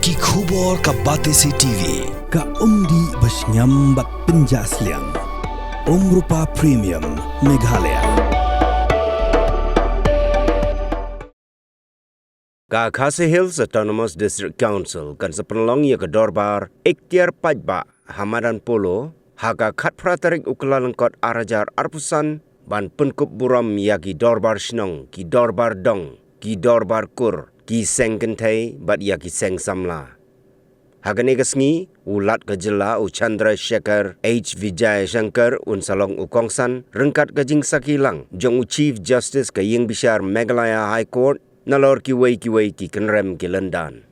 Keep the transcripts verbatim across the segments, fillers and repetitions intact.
Ki khubor ka Batesi T V. Ka umdih ba shngiam bad pynjah sliang. Umrupa Premium Meghalaya. Ka Khasi Hills Autonomous District Council kan sa pynlong ïa ka dorbar ikhtiar paidbah ha Madan Polo ha ka khatphra tarik u Kyllalyngkot ar hajar arphew san ban pynkup burom ïa ki dorbar shnong, ki dorbar dong, ki dorbar kur, ki seng kynthei bad ïa ki seng samla. Ha kane ka sngi, u Lat ka jylla u Chandrasekhar H Vijayashankar un sa long u kongsan ryngkat ka jingsakhi lang jong u Chief Justice ka ïing bishar Meghalaya High Court nalor kiwei kiwei ki kynrem ki lyndan.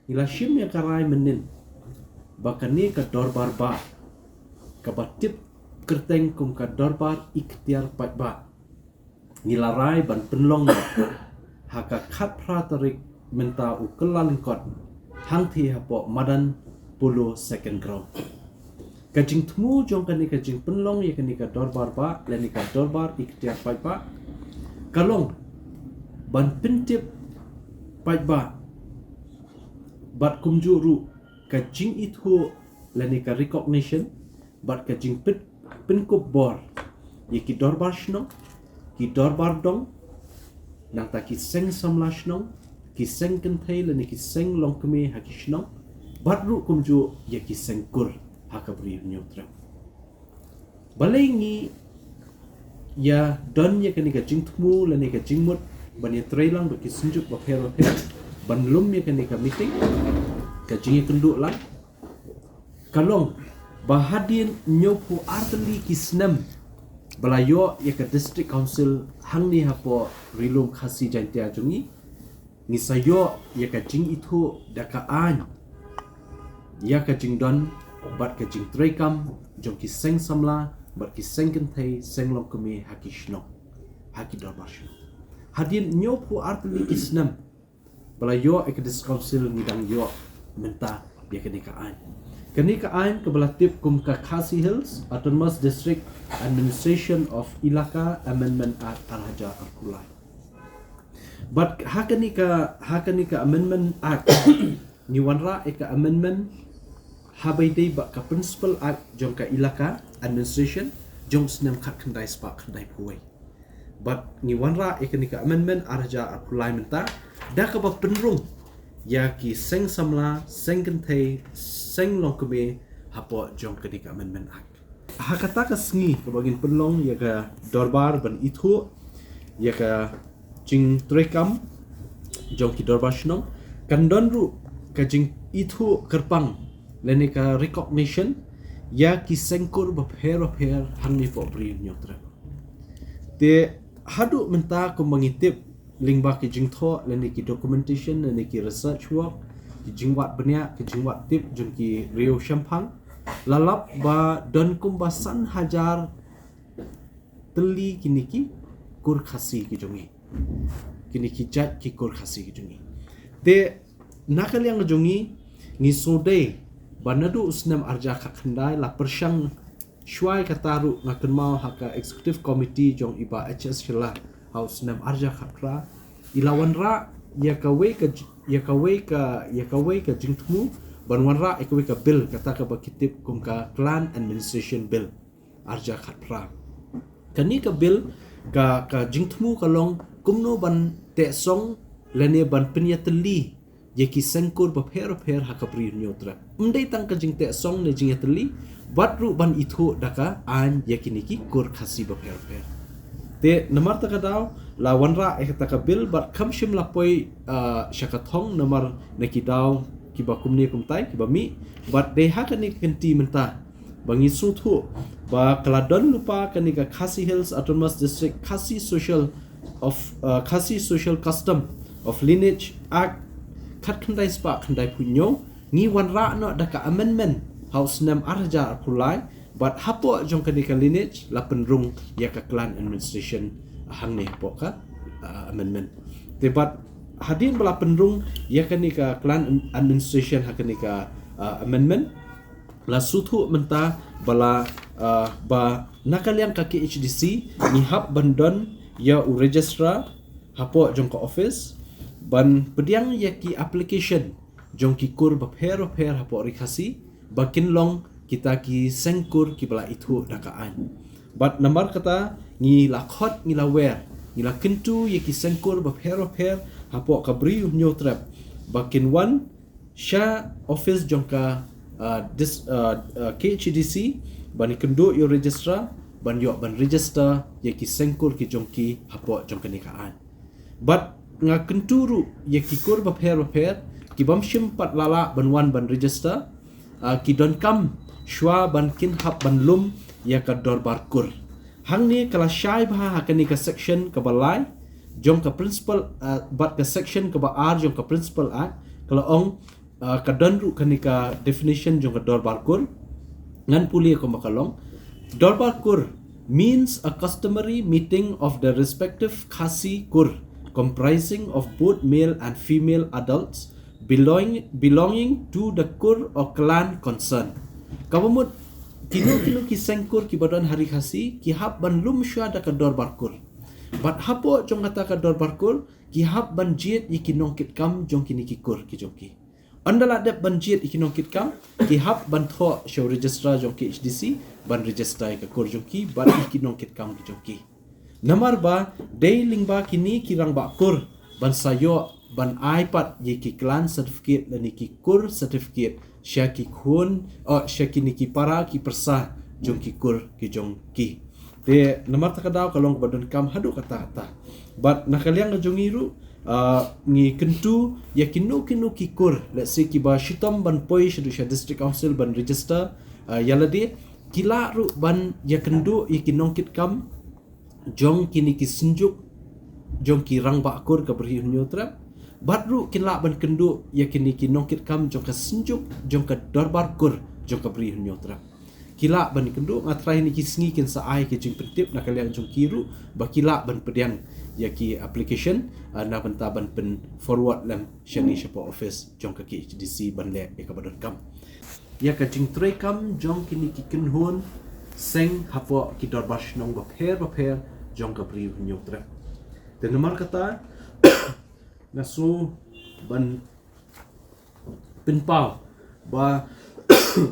Ngi la shim ïa ka rai mynnin ba kane ka dorbar bah kaba tip kyrteng kum ka dorbar ikhtiar paidbah ngi la rai ban pynlong ha ka khatphra tarik mynta u Kyllalyngkot hangthie hapoh Madan Polo Second Ground. Ka jingthmu jong kane ka jingpynlong ïa kane ka dorbar bah lane ka dorbar ikhtiar paidbah ka long ban pyntip paidbah bad kumjuh ruh ka jingithuh lane ka recognition bad ka jingpynkup bor ïa ki dorbar shnong, ki dorbar dong, nangta ki seng samla shnong, ki seng kynthei lane ki seng longkmie ha ki shnong, bad ruh kumjuh ïa ki seng kur ha ka Bri u Hynñiewtrep. Balei ngi ïa don ïa kane ka jingthmu lane ka jingmut ban ïatreilang bad ki synjuk bapher bapher ban lum ïa kane ka meeting, ka jingïakynduh lang ka long ba hadien hynñiewphew artylli ki snem ba la ïoh ïa ka District Council hangne hapoh Ri Lum Khasi Jaiñtia jong ngi, ngi sa ïoh ïa ka jingithuh da ka aiñ ïa ka jingdon bad ka jingtreikam jong ki seng samla bad ki seng kynthei seng longkmie ha ki shnong, ha ki dorbar shnong. Hadien hynñiewphew artylli ki snem ba la ïoh ïa ka District Council ngi dang ïoh mynta ïa kane ka aiñ. Kane ka aiñ kaba la tip kum ka Khasi Hills Autonomous District Administration of Elaka Amendment Act ar hajar arphew lai. Bad ha kane ka, ha kane ka Amendment Act ngi wanrah ïa ka amendment haba ïadei bad ka Principal Act jong ka Elaka Administration jong snem khatkhyndai spah khyndaiphew wei. Bad ngi wanrah ïa kane ka amendment ar hajar arphew lai mynta da kaba pynrung ïa ki seng samla, seng kynthei, seng longkmie hapoh jong kane ka Amendment Act. Ha kata ka sngi kaba ngin pynlong ïa ka dorbar ban ithuh ïa ka jingtreikam jong ki dorbar shnong, kan don ruh ka jingithuh kyrpang lane ka recognition ïa ki seng kur bapher bapher hangne hapoh Bri u Hynñiewtrep. Te haduh mynta kumba ngi tip lyngba ki jingthoh lane ki documentation lane ki research work, ki jingwad bniah, ki jingwad tip jong ki riew shemphang, la lap ba don kumba san hajar tylli kine ki kur Khasi ki jong ngi. Kine ki jait ki kur Khasi ki jong ngi. Te na ka liang jong ngi, ngi sngewdei ba naduh u snem ar hajar khatkhyndai la pyrshang shuwa ïa kata ruh, nga kynmaw ha ka Executive Committee jong i Bah H S Shylla ha u snem ar hajar khatphra, i la wanrah ïa kawei ka j-, ïa kawei ka, ïa kawei ka jingthmu ban wanrah ïa kawei ka bill, kata kaba ki tip kum ka Clan Administration Bill ar hajar khatphra. Kane ka bill ka, ka jingthmu ka long kumno ban teh song lane ban pynïatylli ïa ki seng kur bapher bapher ha ka Bri u Hynñiewtrep. Ym dei tang ka jingteh song ne jingïatylli, bad ruh ban ithuh da ka aiñ ïa kine ki kur Khasi bapher bapher. Te namar kata ka daw la wanrah ïa kata ka bill bad kam shym la poi, ah, sha ka thong namar na ki daw kiba kumne kumtai kiba mih, bad dei ha kane ka kynti mynta ba ngi sngewthuh ba ka la don lypa kane ka Khasi Hills Autonomous District Khasi Social of, uh, Khasi Social Custom of Lineage Act khatkhyndai spah khyndaiphew hynñiew, ngi wanrah noh da ka amendment ha u snem ar hajar arphew lai, bad hapoh jong kane ka lineage la pynrung ïa ka Clan Administration hangne hapoh ka, uh, amendment. Te bad hadien ba la pynrung ïa kane ka Clan Administration ha kane ka, uh, amendment, la sngewthuh mynta ba la, ah, ba na ka liang ka K H D C ngi hap ban don ïa u registrar hapoh jong ka office ban pdiang ïa ki application jong ki kur bapher bapher hapoh Ri Khasi, ba kin long kita ki seng kur kiba la ithuh da ka aiñ. Bad namar kata ngi la khot, ngi la wer, ngi la kyntu ïa ki seng kur bapher bapher hapoh ka Bri u Hynñiewtrep ba kin wan sha office jong ka, uh, dis, uh, uh, K H A D C, ban ïakynduh ïa u registrar ban ïoh ban register ïa ki seng kur ki jong ki hapoh jong kane ka aiñ. Bad nga kyntu ruh ïa ki kur bapher bapher ki bym shym pat la lah ban wan ban register, uh, ki donkam shuwa ban kin hap ban lum ïa ka dorbar kur. Hangne ka la shai bha ha kane ka section kaba lai jong ka Principal, uh, bad ka section kaba ar jong ka Principal Act ka la ong, uh, ka don ruh kane ka definition jong ka dorbar kur. Ngan pule kumba ka long. Dorbar kur means a customary meeting of the respective Khasi kur comprising of both male and female adults belonging, belonging to the kur or clan concerned. Kaba mut kino kino ki seng kur kiba don ha Ri Khasi ki hap ban lum shuwa da ka dorbar kur. Bad hapoh jong kata ka dorbar kur ki hap ban jied ïa ki nongkitkam jong kine ki kur ki jong ki. Ynda la dep ban jied ïa ki nongkitkam, ki hap ban thoh sha u registrar jong K H A D C ban register ïa ka kur jong ki bad ïa ki nongkitkam ki jong ki. Namar ba dei lyngba kine ki rangbah kur ban sa ïoh ban ai pat ïa ki clan certificate lane ki kur certificate sha ki khun, oh, sha kine ki para ki pyrsa jong ki kur ki jong ki. Te namar kata ka daw ka long kaba donkam haduh katta katta. Bad na ka liang ka jong ngi ruh, uh, ngi kyntu ïa kino kino ki kur, let's say, kiba shitom ban poi shaduh sha District Council ban register, uh, ïa lade, ki lah ruh ban ïakynduh ïa ki nongkitkam jong kine ki synjuk jong ki rangbah kur ka Bri u Hynñiewtrep. Bad ruh kin lah ban kynduh ïa kine ki nongkitkam jong ka synjuk jong ka dorbar kur jong ka Bri u Hynñiewtrep. Ki lah ban kynduh, nga tharai ha kine ki sngi kin sa ai ka jingpyntip na ka liang jong ki ruh ba ki lah ban pdiang ïa ki application, ah, na bynta ban pyn forward lem shane shapoh office jong ka K H A D C ban leh ïa kaba donkam. Ïa ka jingtreikam jong kine ki kynhun seng hapoh ki dorbar shnong bapher bapher jong ka Bri u Hynñiewtrep. Te namar kata nga sngew ban pynpaw ba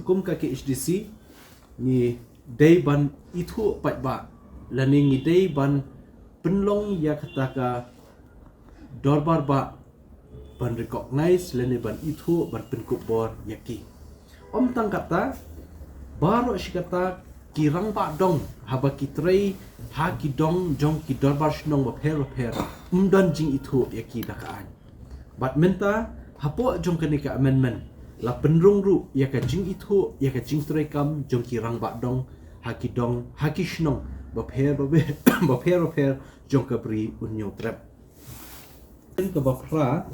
kum ka K H A D C ngi dei ban ithuh paidbah lane ngi dei ban pynlong ïa kata ka dorbar bah ban recognize lane ban ithuh, ban pynkup bor ïa ki. Ym tang kata, baroh shi katta ki rangbah dong haba ki trei ha ki dong jong ki dorbar shnong bapher bapher, ym don jingithuh ïa ki da ka aiñ. Bad mynta hapoh jong kane ka amendment la pynrung ruh ïa ka jingithuh ïa ka jingtreikam jong ki rangbah dong ha ki dong, ha ki shnong bapher bapher, bapher bapher jong ka Bri u Hynñiewtrep. Kaba phra,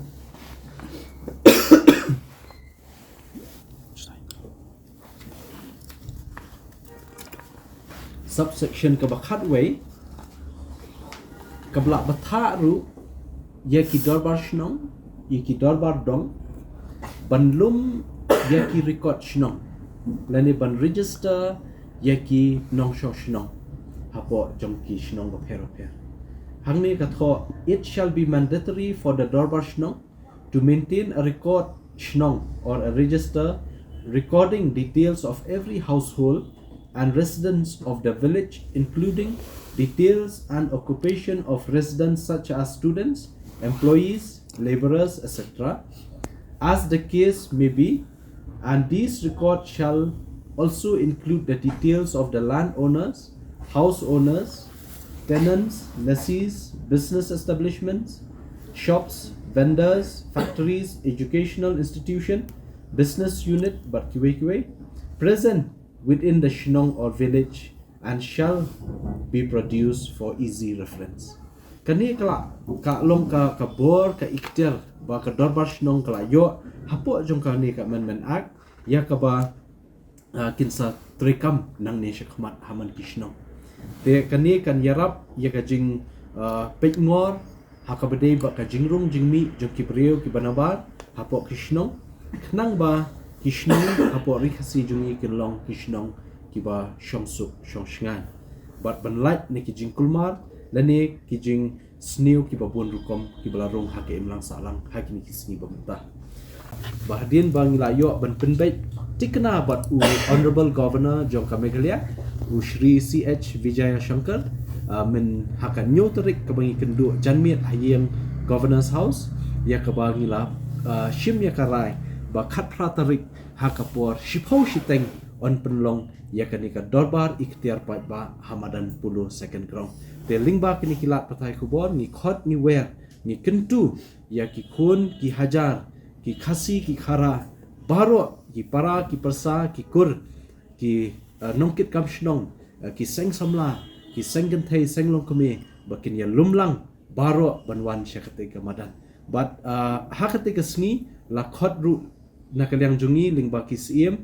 subsection kaba khatwei, kaba la bthah ruh ïa ki dorbar shnong, ïa ki dorbar dong ban lum ïa ki record shnong lane ban register ïa ki nongshong shnong hapoh jong ki shnong bapher bapher. Hangne ka thoh, it shall be mandatory for the dorbar shnong to maintain a record shnong or a register recording details of every household and residents of the village, including details and occupation of residents such as students, employees, laborers, et cetera, as the case may be, and these records shall also include the details of the landowners, house owners, tenants, lessees, business establishments, shops, vendors, factories, educational institution, business unit, bad kiwei kiwei, present within the shnong or village and shall be produced for easy reference. Kane ka la, ka long ka, ka bor, ka ikhtiar ba ka dorbar shnong ka la ïoh hapoh jong kane ka Amendment Act, ïa kaba, ah, kin sa treikam nangne shakhmat ha man ki shnong. Te kane kan ïarap ïa ka jing, ah, peit ngor ha kaba dei bad ka jingrung jingmih jong ki briew kiba nabar hapoh ki shnong, khnang ba ki shnong hapoh Ri Khasi jong ngi kin long ki shnong kiba shongsuk shongshngaiñ bad ban lait na ki jingkulmar lane ki jingsniew kiba bun rukom kiba la rung ha ka imlang sahlang ha kine ki sngi ba mynta. Ba hadien ba ngi la ïoh ban pynbeit thikna bad u Honorable Governor jong ka Meghalaya, u Shri C H Vijayashankar, uh, mynha ka hynñiew tarik kaba ngi kynduh janmiet ha ïing Governor's House, ïa kaba ngi la uh, shim ïa ka rai ba khatphra tarik ha ka por shiphew shiteng yn pynlong ïa kane ka dorbar ikhtiar paidbah ha madan Polo Second Ground. Te lyngba kine ki lad pathai khubor ngi khot ngi wer, ngi kyntu ïa ki khun ki hajar, ki Khasi ki Khara, baroh ki para ki pyrsa ki kur, ki uh, nongkitkam shnong, uh, ki seng samla, ki seng kynthei seng longkmie, ba kin ïa lumlang baroh ban wan sha katei ka madan. Bad uh, ha katei ka sngi la khot ruh na ka liang jong ngi lyngba ki Syiem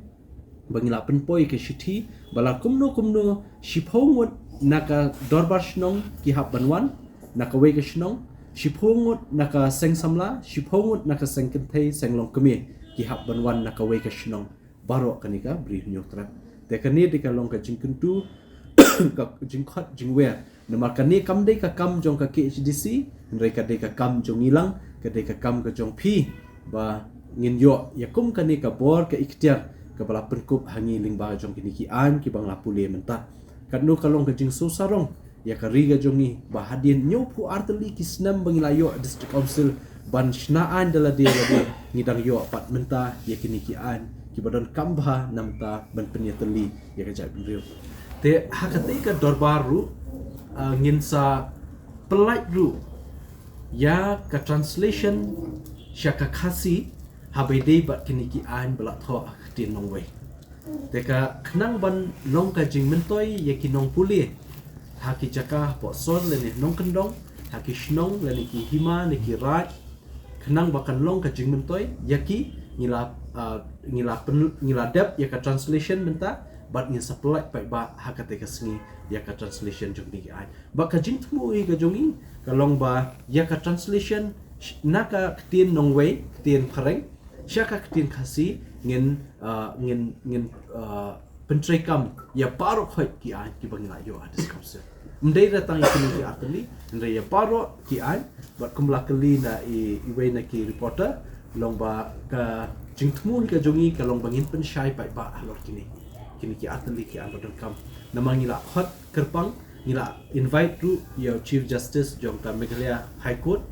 ba ngi la pynpoi ka shithi ba la kumno kumno shiphew ngut na ka dorbar shnong ki hap ban wan na kawei ka shnong, shiphew ngut na ka seng samla, shiphew ngut na ka seng kynthei seng longkmie ki hap ban wan na kawei ka shnong baroh kane ka Bri Hynñiewtrep. Te kane dei ka long ka jingkyntu, ka jingkhot jingwer. Namar kane kam dei ka kam jong ka K H A D C, hynrei ka dei ka kam jong ngi lang, ka dei ka kam ka jong phi, ba ngin ïoh ïa kum kane ka bor ka ikhtiar kaba la pynkup ha ngi lyngba jong kine ki aiñ kiba ngi la pule mynta. Katno ka long ka jingsngewsarong ïa ka ri ka jong ngi ba hadien hynñiewphew ar tylli ki snem ba ngi la ïoh District Council ban shna aiñ da lade lade, ngi dang ïoh pat mynta ïa kine ki aiñ kiba donkam bha namar ban pynïatylli ïa ka jaitbynriew. Te ha katei ka dorbar ruh, uh, ngin sa pyllait ruh ïa ka translation sha ka Khasi ha ba ïadei bad kine ki aiñ ba la thoh ha ka ktien nongwei. Te ka khnang ban long ka jingmyntoi ïa ki nongpule ha ki jaka hapoh sor lane nongkyndong, ha ki shnong lane ki hima ne ki raid, khnang ba kan long ka jingmyntoi ïa ki, ngi la uh, ngi la pyn, ngi la dep ïa ka translation mynta bad ngin sa pyllait paidbah ha katei ka sngi ïa ka translation jong kine ki aiñ. Ba ka jingthmu hi ka jong ngi ka long ba ïa ka translation na ka ktien nongwei, ktien phareng sha ka ktien Khasi ngin uh, ngin ngin uh, pyntreikam ïa baroh khoit ki aiñ kiba ngi la ïoh ha District Council. Ym dei da tang ïa kine ki ar tylli, hynrei ïa baroh ki aiñ. Bad kumba la kylli na i, iwei na ki reporter, long ba ka jingthmu hi ka jong ngi ka long ba ngin pynshai paidbah halor kine, kine ki ar tylli ki aiñ ba donkam. Namar ngi la khot kyrpang, ngi la invite ruh ïa u Chief Justice jong ka Meghalaya High Court,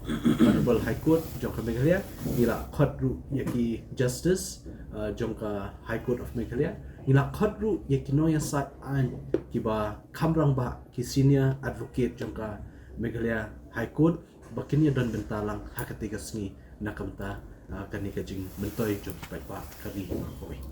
Honorable High Court jong ka Meghalaya, ngi la khot ruh ïa ki Justice uh, jong ka High Court of Meghalaya, ngi la khot ruh ïa ki nongïasaid aiñ kiba kham rangbah, ki senior advocate jong ka Meghalaya High Court, ba kin ïa don bynta lang ha katei ka sngi na ka bynta uh, kane ka jingmyntoi jong ki paidbah ka ri kawei.